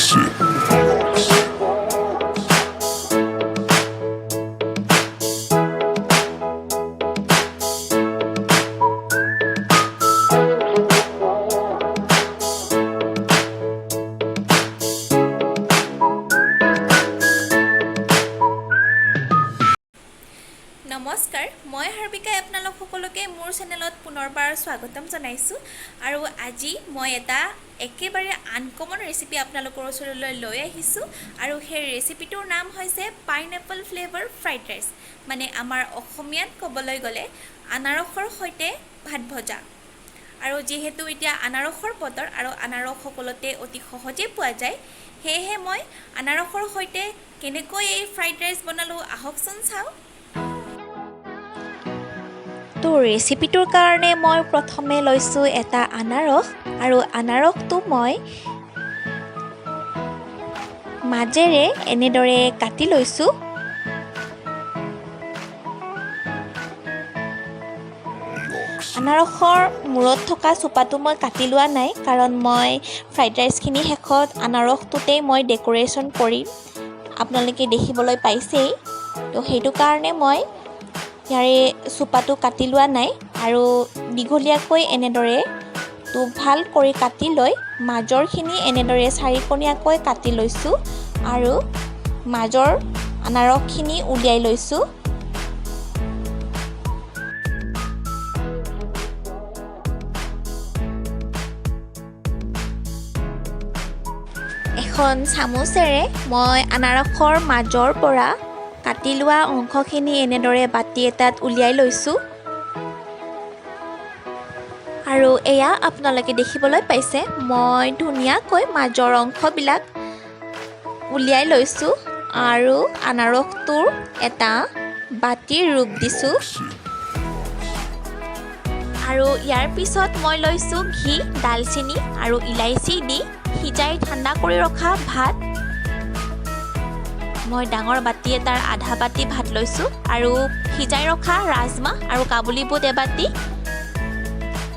Roxy. নমস্কাৰ, মই হাৰ্বিকাই আপোনালোক সকলোকে মোৰ চেনেলত পুনৰবাৰ স্বাগতম জনাইছোঁ। আৰু আজি মই এটা একেবাৰে আনকমন ৰেচিপি আপোনালোকৰ ওচৰলৈ লৈ আহিছোঁ আৰু সেই ৰেচিপিটোৰ নাম হৈছে পাইনএপল ফ্লেভাৰ ফ্ৰাইড ৰাইচ, মানে আমাৰ অসমীয়াত ক'বলৈ গ'লে আনাৰসৰ সৈতে ভাত ভজা। আৰু যিহেতু এতিয়া আনাৰসৰ বতৰ আৰু আনাৰস সকলোতে অতি সহজেই পোৱা যায়, সেয়েহে মই আনাৰসৰ সৈতে কেনেকৈ এই ফ্ৰাইড ৰাইচ বনালোঁ, আহকচোন চাওঁ। তো ৰেচিপিটোৰ কাৰণে মই প্ৰথমে লৈছোঁ এটা আনাৰস আৰু আনাৰসটো মই মাজেৰে এনেদৰে কাটি লৈছোঁ। আনাৰসৰ মূৰত থকা চোপাটো মই কাটি লোৱা নাই, কাৰণ মই ফ্ৰাইড ৰাইচখিনি শেষত আনাৰসটোতেই মই ডেক'ৰেশ্যন কৰিম, আপোনালোকে দেখিবলৈ পাইছেই। তো সেইটো কাৰণে মই ইয়াৰে চোপাটো কাটি লোৱা নাই আৰু দীঘলীয়াকৈ এনেদৰে দুফাল কৰি কাটি লৈ মাজৰখিনি এনেদৰে চাৰিকোণীয়াকৈ কাটি লৈছোঁ আৰু মাজৰ আনাৰসখিনি উলিয়াই লৈছোঁ। এখন চামুচেৰে মই আনাৰসৰ মাজৰ পৰা কাটি লোৱা অংশখিনি এনেদৰে বাতি এটাত উলিয়াই লৈছোঁ আৰু এয়া আপোনালোকে দেখিবলৈ পাইছে, মই ধুনীয়াকৈ মাজৰ অংশবিলাক উলিয়াই লৈছোঁ আৰু আনাৰসটোৰ এটা বাতিৰ ৰূপ দিছোঁ। আৰু ইয়াৰ পিছত মই লৈছোঁ ঘি, ডালচেনি আৰু ইলাচি দি সিজাই ঠাণ্ডা কৰি ৰখা ভাত। মই ডাঙৰ বাতি এটাৰ আধা বাতি ভাত লৈছোঁ আৰু সিজাই ৰখা ৰাজমাহ আৰু কাবুলী বুট এবাতি,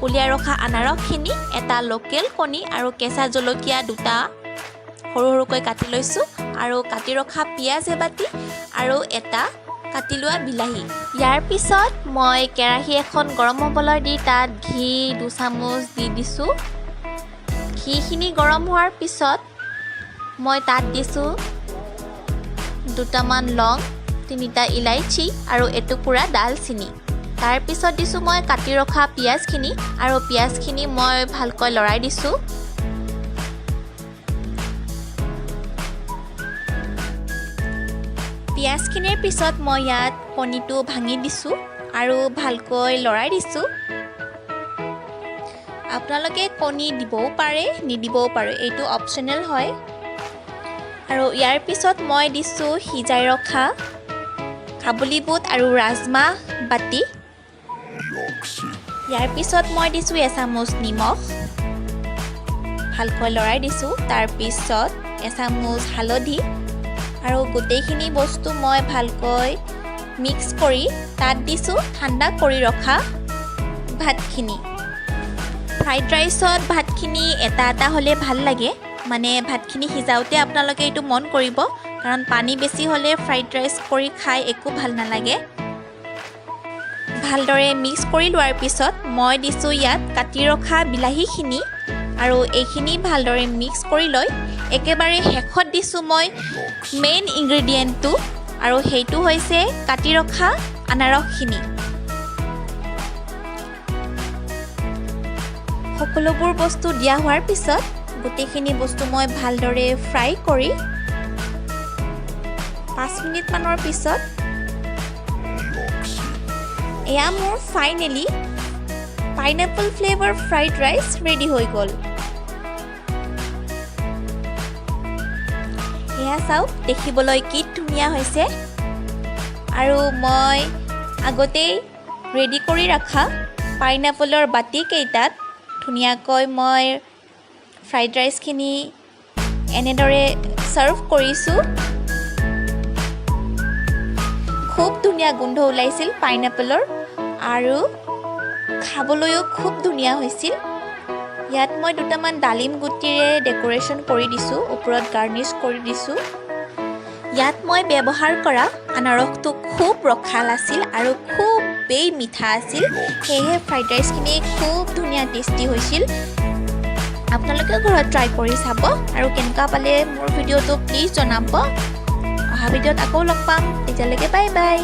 উলিয়াই ৰখা আনাৰসখিনি, এটা লোকেল কণী আৰু কেঁচা জলকীয়া দুটা সৰু সৰুকৈ কাটি লৈছোঁ আৰু কাটি ৰখা পিঁয়াজ এবাতি আৰু এটা কাটি লোৱা বিলাহী। ইয়াৰ পিছত মই কেৰাহী এখন গৰম হ'বলৈ দি তাত ঘি 2 চামুচ দি দিছোঁ। ঘিখিনি গৰম হোৱাৰ পিছত মই তাত দিছোঁ দুটামান লং, তিনিটা ইলাচি আৰু এটুকুৰা ডালচেনি। তাৰপিছত দিছোঁ মই কাটি ৰখা পিঁয়াজখিনি আৰু পিঁয়াজখিনি মই ভালকৈ লৰাই দিছোঁ। পিঁয়াজখিনিৰ পিছত মই ইয়াত কণীটো ভাঙি দিছোঁ আৰু ভালকৈ লৰাই দিছোঁ। আপোনালোকে কণী দিবও পাৰে, নিদিবও পাৰে, এইটো অপশ্যনেল হয়। আৰু ইয়াৰ পিছত মই দিছোঁ সিজাই ৰখা কাবুলী বুট আৰু ৰাজমাহ বাতি। ইয়াৰ পিছত মই দিছোঁ এচামুচ নিমখ, ভালকৈ লৰাই দিছোঁ। তাৰপিছত এচামুচ হালধি আৰু গোটেইখিনি বস্তু মই ভালকৈ মিক্স কৰি তাত দিছোঁ ঠাণ্ডা কৰি ৰখা ভাতখিনি। ফ্ৰাইড ৰাইচত ভাতখিনি এটা এটা হ'লে ভাল লাগে, মানে ভাতখিনি সিজাওঁতে আপোনালোকে এইটো মন কৰিব, কাৰণ পানী বেছি হ'লে ফ্ৰাইড ৰাইচ কৰি খাই একো ভাল নালাগে। ভালদৰে মিক্স কৰি লোৱাৰ পিছত মই দিছোঁ ইয়াত কাটি ৰখা বিলাহীখিনি আৰু এইখিনি ভালদৰে মিক্স কৰি লৈ একেবাৰে শেষত দিছোঁ মই মেইন ইনগ্ৰেডিয়েণ্টটো আৰু সেইটো হৈছে কাটি ৰখা আনাৰসখিনি। সকলোবোৰ বস্তু দিয়া হোৱাৰ পিছত গোটেইখিনি বস্তু মই ভালদৰে ফ্ৰাই কৰি 5 মিনিটমানৰ পিছত এয়া মোৰ finally pineapple flavour fried rice ready হৈ গ'ল। এয়া চাওক, দেখিবলৈ কি ধুনীয়া হৈছে। আৰু মই আগতেই ৰেডি কৰি ৰখা পাইনএপলৰ বাতিকেইটাত ধুনীয়াকৈ মই ফ্ৰাইড ৰাইচখিনি এনেদৰে ছাৰ্ভ কৰিছোঁ। খুব ধুনীয়া গোন্ধ ওলাইছিল পাইনএপলৰ আৰু খাবলৈও খুব ধুনীয়া হৈছিল। ইয়াত মই দুটামান ডালিম গুটিৰে ডেক'ৰেশ্যন কৰি দিছোঁ, ওপৰত গাৰ্নিছ কৰি দিছোঁ। ইয়াত মই ব্যৱহাৰ কৰা আনাৰসটো খুব ৰসাল আছিল আৰু খুবেই মিঠা আছিল। সেয়েহে ফ্ৰাইড ৰাইচখিনি খুব ধুনীয়া টেষ্টি হৈছিল। আপোনালোকেও ঘৰত ট্ৰাই কৰি চাব আৰু কেনেকুৱা পালে মোৰ ভিডিঅ'টো প্লিজ জনাব। অহা ভিডিঅ'ত আকৌ লগ পাম। তেতিয়ালৈকে বাই বাই।